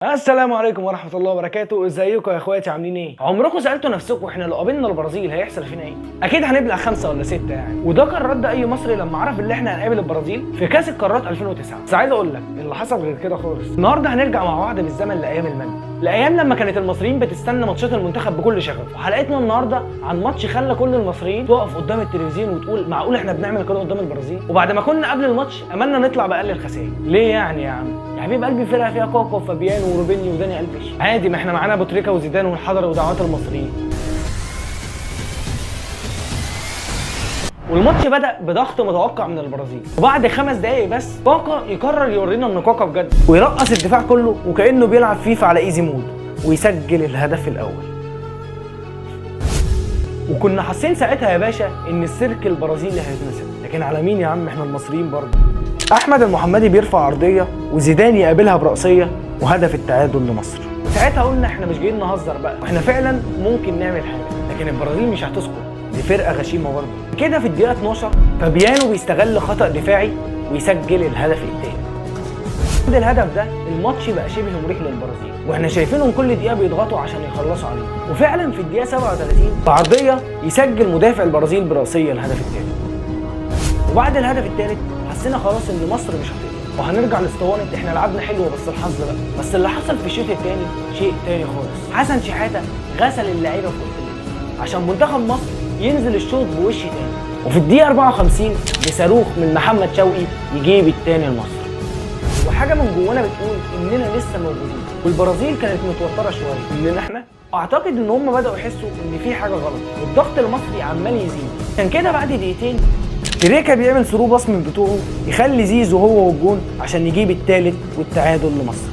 السلام عليكم ورحمة الله وبركاته. ازيكم يا اخواتي، عاملين ايه؟ عمركم سألتوا نفسكم احنا لو قابلنا البرازيل هيحصل فينا ايه؟ اكيد هنبلع 5 ولا 6 يعني. وده كان رد اي مصري لما عرف ان احنا هنقابل البرازيل في كاس القارات 2009. بس عايز اقول لك اللي حصل غير كده خالص. النهارده هنرجع مع بعض بالزمن لايام المجد، لايام لما كانت المصريين بتستنى ماتشات المنتخب بكل شغف. وحلقتنا النهارده عن ماتش خلى كل المصريين تقف قدام التلفزيون وتقول معقول احنا بنعمل كده قدام البرازيل؟ وبعد ما كنا قبل الماتش املنا نطلع باقل الخسائر. ليه يعني يا عم؟ يا حبيب قلبي فرقه فيها كاكا وفابيانو وروبينيو وداني الفيش، عادي، ما احنا معانا ابو تريكه وزيدان والحضري ودعوات المصريين. والماتش بدأ بضغط متوقع من البرازيل، وبعد 5 دقايق بس كاكا يقرر يورينا ان كاكا بجد، ويرقص الدفاع كله وكأنه بيلعب فيفا على easy mode، ويسجل الهدف الاول. وكنا حاسين ساعتها يا باشا ان السيرك البرازيلي هيتنسف، لكن على مين يا عم؟ احنا المصريين برضه. احمد المحمدي بيرفع عرضية وزيدان يقابلها برأسيه وهدف التعادل لمصر. ساعتها قلنا احنا مش جايين نهزر بقى، احنا فعلا ممكن نعمل حاجة، لكن البرازيل مش هتسكت، دي فرقه غشيمه برضه. كده في الدقيقة 12 فابيانو بيستغل خطأ دفاعي ويسجل الهدف الثاني. بعد الهدف ده الماتش بقى شبه مريح للبرازيل، واحنا شايفينهم كل دقيقة بيضغطوا عشان يخلصوا عليه. وفعلا في الدقيقة 37 بعرضيه يسجل مدافع البرازيل براسيه الهدف الثالث. وبعد الهدف الثالث حسينا خلاص ان مصر مش هتقدر وهنرجع لاسطوانه احنا لعبنا حلو بس الحظ بقى. بس اللي حصل في الشوط الثاني شيء تاني خالص. حسن شحاته غسل اللعيبة في اوضة اللبس عشان منتخب مصر ينزل الشوط بوش تاني. وفي الدقيقة 54 بصاروخ من محمد شوقي يجيب الثاني لمصر. وحاجه من جوانا بتقول اننا لسه موجودين، والبرازيل كانت متوترة شوية مننا احنا. اعتقد ان هم بداوا يحسوا ان في حاجة غلط والضغط المصري عمال يزيد. كان كده بعد دقيقتين تريكا بيعمل through pass من بتوعه يخلي زيزو هو والجون عشان يجيب الثالث والتعادل لمصر.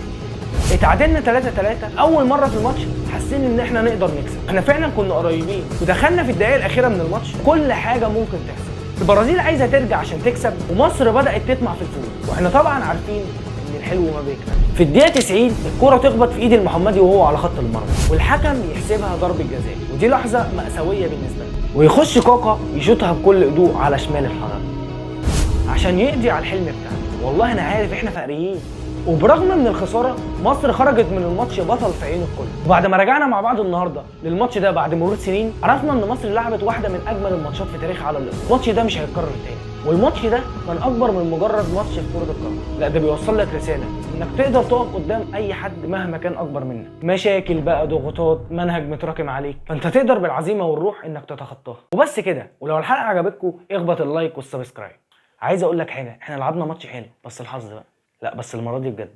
اتعادلنا 3-3. اول مرة في الماتش حسينا ان احنا نقدر نكسب، احنا فعلا كنا قريبين ودخلنا في الدقائق الاخيرة من الماتش كل حاجة ممكن تحصل. البرازيل عايزه ترجع عشان تكسب، ومصر بدات تطمع في الفوز، واحنا طبعا عارفين ان الحلو ما بيكملش. في الدقيقة 90 الكره تخبط في ايد المحمدي وهو على خط المرمى، والحكم يحسبها ضربه جزاء، ودي لحظة مأساوية بالنسبة لنا. ويخش كاكا يشوطها بكل هدوء على شمال الحضري عشان يقضي على الحلم بتاعنا. والله انا عارف احنا فقريين. وبرغم من الخسارة مصر خرجت من الماتش بطل في عين الكل. وبعد ما رجعنا مع بعض النهارده للماتش ده بعد مرور سنين، عرفنا ان مصر لعبت واحدة من اجمل الماتشات في تاريخها على الاطلاق. الماتش ده مش هيتكرر تاني، والماتش ده كان اكبر من مجرد ماتش في كره القدم، لا ده بيوصل لك رسالة انك تقدر تقف قدام اي حد مهما كان اكبر منك، مشاكل بقى، ضغوطات، منهج متراكم عليك، فانت تقدر بالعزيمه والروح انك تتخطاها. وبس كده، ولو الحلقة عجبتكم اخبط ال like وال subscribe. عايز اقول لك حاجة، احنا لعبنا ماتش حلو بس الحظ بقى، لا بس المرة دي بجد.